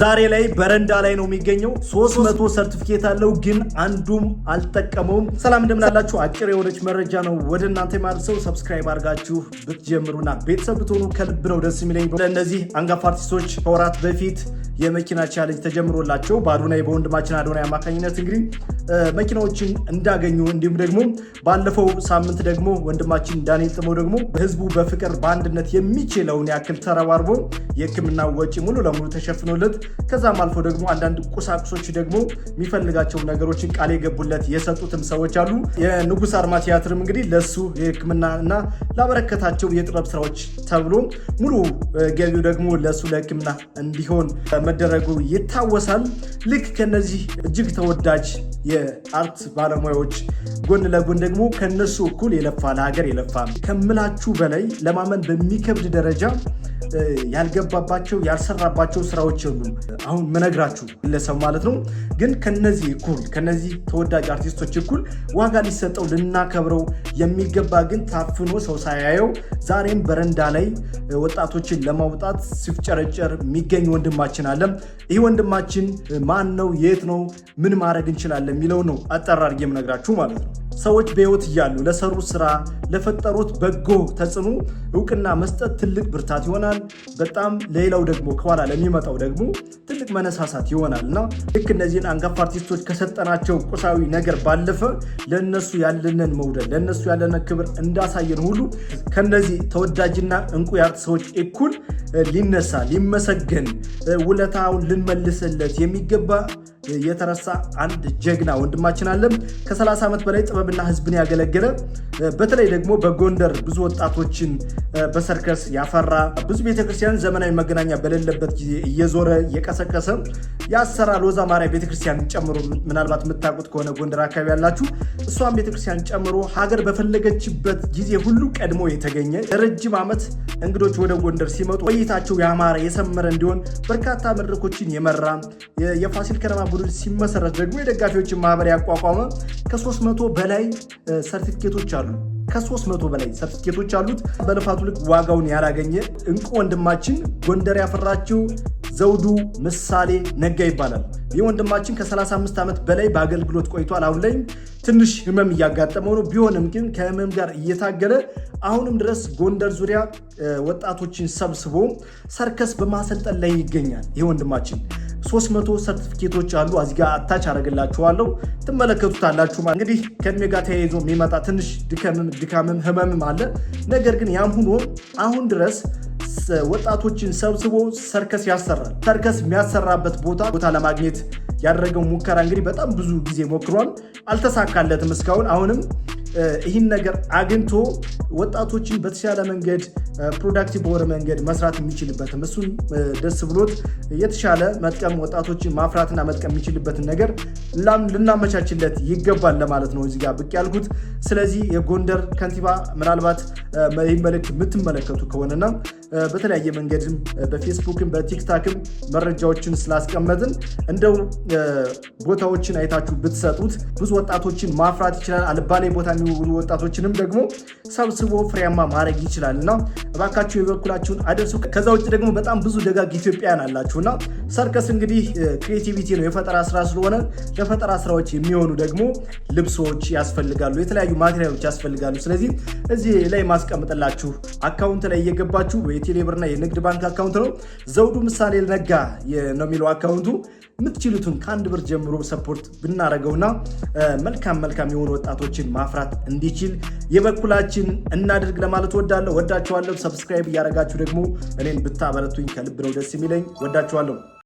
ዛሬ ላይ በረንዳ ላይ ነው የሚገኘው። 300 ሰርቲፊኬት አለው፣ ግን አንዱም አልጠቀመውም። ሰላም እንደምን አላችሁ? አጭር የሆነች መረጃ ነው ወደ እናንተ የማደርሰው። Subscribe አድርጋችሁ ብትጀምሩና ቤተሰብ ብትሆኑ ከልብ ነው ደስ የሚለኝ። ለእነዚህ አንጋፋ አርቲስቶች ከወራት በፊት የመኪና challenge ተጀምሮላቸው በአዶናይ፣ በወንድማችን አዶናይ አማካኝነት እንግዲህ መኪናዎችን እንዳገኙ፣ እንዲሁም ደግሞ ባለፈው ሳምንት ደግሞ ወንድማችን ዳንኤል ጥሞ ደግሞ ህዝቡ በፍቅር በአንድነት የሚችለውን ያክል ተረባርቦ የሕክምና ወጪ ሙሉ ለሙሉ ተሸፍኖለት፣ ከዛም አልፎ ደግሞ አንዳንድ ቁሳቁሶች ደግሞ የሚፈልጋቸው ነገሮችን ቃል የገቡለት የሰጡትም ሰዎች አሉ። የንጉሥ አርማ ቲያትርም እንግዲህ ለሱ የሕክምና እና ላበረከታቸው የጥበብ ስራዎች ተብሎ ሙሉ ገቢው ደግሞ ለሱ ለሕክምና እንዲሆን መደረጉ ይታወሳል። ልክ ከነዚህ እጅግ ተወዳጅ የ art ባለሙያዎች ጎን ለጎን ደግሞ ከነሱ እኩል የለፋ፣ ለሀገር የለፋ፣ ከምላችሁ በላይ ለማመን በሚከብድ ደረጃ ያልገባባቸው ያልሰራባቸው ስራዎች የሉም። አሁን ምነግራችሁ ግለሰብ ማለት ነው። ግን ከነዚህ እኩል፣ ከነዚህ ተወዳጅ አርቲስቶች እኩል ዋጋ ሊሰጠው ልናከብረው የሚገባ፣ ግን ታፍኖ ሰው ሳያየው ዛሬም በረንዳ ላይ ወጣቶችን ለማውጣት ሲፍጨረጨር የሚገኝ ወንድማችን አለ። ይህ ወንድማችን ማን ነው? የት ነው? ምን ማድረግ እንችላለን? የሚለው ነው አጠር አድርጌ የምነግራችሁ ማለት ነው። ሰዎች በህይወት እያሉ ለሰሩት ስራ፣ ለፈጠሩት በጎ ተጽዕኖ እውቅና መስጠት ትልቅ ብርታት ይሆናል። በጣም ሌላው ደግሞ ከኋላ ለሚመጣው ደግሞ ትልቅ መነሳሳት ይሆናል እና ልክ እነዚህን አንጋፋ አርቲስቶች ከሰጠናቸው ቁሳዊ ነገር ባለፈ ለእነሱ ያለንን መውደድ፣ ለእነሱ ያለንን ክብር እንዳሳየን ሁሉ ከነዚህ ተወዳጅና እንቁ የ art ሰዎች እኩል ሊነሳ፣ ሊመሰገን፣ ውለታውን ልንመልስለት የሚገባ የተረሳ አንድ ጀግና ወንድማችን አለ። ከ30 ዓመት በላይ ጥበብና ሕዝብን ያገለገለ፣ በተለይ ደግሞ በጎንደር ብዙ ወጣቶችን በሰርከስ ያፈራ፣ ብዙ ቤተክርስቲያን ዘመናዊ መገናኛ በሌለበት ጊዜ እየዞረ እየቀሰቀሰ ያሰራ፣ ሎዛ ማርያም ቤተክርስቲያን ጨምሮ፣ ምናልባት የምታውቁት ከሆነ ጎንደር አካባቢ ያላችሁ፣ እሷን ቤተክርስቲያን ጨምሮ ሀገር በፈለገችበት ጊዜ ሁሉ ቀድሞ የተገኘ፣ ለረጅም ዓመት እንግዶች ወደ ጎንደር ሲመጡ ቆይታቸው ያማረ የሰመረ እንዲሆን በርካታ መድረኮችን የመራ፣ የፋሲል ከነማ ቡድን ሲመሰረት ደግሞ የደጋፊዎችን ማህበር ያቋቋመ፣ ከ300 በላይ ሰርቲፊኬቶች አሉ። ከ300 በላይ ሰርቲፊኬቶች አሉት። በልፋቱ ልክ ዋጋውን ያላገኘ እንቁ ወንድማችን ጎንደር ያፈራችው ዘውዱ ምሳሌ ነጋ ይባላል። ይህ ወንድማችን ከ35 ዓመት በላይ በአገልግሎት ቆይቷል። አሁን ላይ ትንሽ ህመም እያጋጠመው ነው። ቢሆንም ግን ከህመም ጋር እየታገለ አሁንም ድረስ ጎንደር ዙሪያ ወጣቶችን ሰብስቦ ሰርከስ በማሰልጠን ላይ ይገኛል። ይህ ወንድማችን 300 ሰርቲፊኬቶች አሉ። እዚህ ጋር attach አደርግላችኋለሁ፣ ትመለከቱታላችሁ። እንግዲህ ከእድሜ ጋር ተያይዞ የሚመጣ ትንሽ ድካምም ህመምም አለ። ነገር ግን ያም ሆኖ አሁን ድረስ ወጣቶችን ሰብስቦ ሰርከስ ያሰራል። ሰርከስ የሚያሰራበት ቦታ ለማግኘት ያደረገው ሙከራ እንግዲህ በጣም ብዙ ጊዜ ሞክሯል፣ አልተሳካለትም እስካሁን። አሁንም ይህን ነገር አግኝቶ ወጣቶችን በተሻለ መንገድ፣ productive በሆነ መንገድ መስራት የሚችልበትም፣ እሱን ደስ ብሎት የተሻለ መጥቀም፣ ወጣቶችን ማፍራትና መጥቀም የሚችልበትን ነገር ልናመቻችለት ይገባል ለማለት ነው እዚህ ጋር ብቅ ያልኩት። ስለዚህ የጎንደር ከንቲባ፣ ምናልባት ይህ መልእክት የምትመለከቱ ከሆነና በተለያየ መንገድም በፌስቡክም በቲክታክም መረጃዎችን ስላስቀመጥን እንደው ቦታዎችን አይታችሁ ብትሰጡት ብዙ ወጣቶችን ማፍራት ይችላል። አልባሌ ቦታ የሚውሉ ወጣቶችንም ደግሞ ሰብስቦ ፍሬያማ ማድረግ ይችላል እና እባካችሁ የበኩላችሁን አድርሱ። ከዛ ውጭ ደግሞ በጣም ብዙ ደጋግ ኢትዮጵያውያን አላችሁ እና ሰርከስ እንግዲህ creativity ነው፣ የፈጠራ ስራ ስለሆነ ለፈጠራ ስራዎች የሚሆኑ ደግሞ ልብሶች ያስፈልጋሉ፣ የተለያዩ material ኦች ያስፈልጋሉ። ስለዚህ እዚህ ላይ ማስቀምጥላችሁ account ላይ እየገባችሁ፣ የቴሌብርና የንግድ ባንክ account ነው። ዘውዱ ምሳሌ ነጋ ነው የሚለው account ኡ። የምትችሉትን ከ1 ብር ጀምሮ support ብናደርገውና መልካም መልካም የሆኑ ወጣቶችን ማፍራት እንዲችል የበኩላችን እናድርግ ለማለት ወዳለሁ። ወዳችኋለሁ። Subscribe እያደረጋችሁ ደግሞ እኔን ብታበረቱኝ ከልብ ነው ደስ የሚለኝ። ወዳችኋለሁ።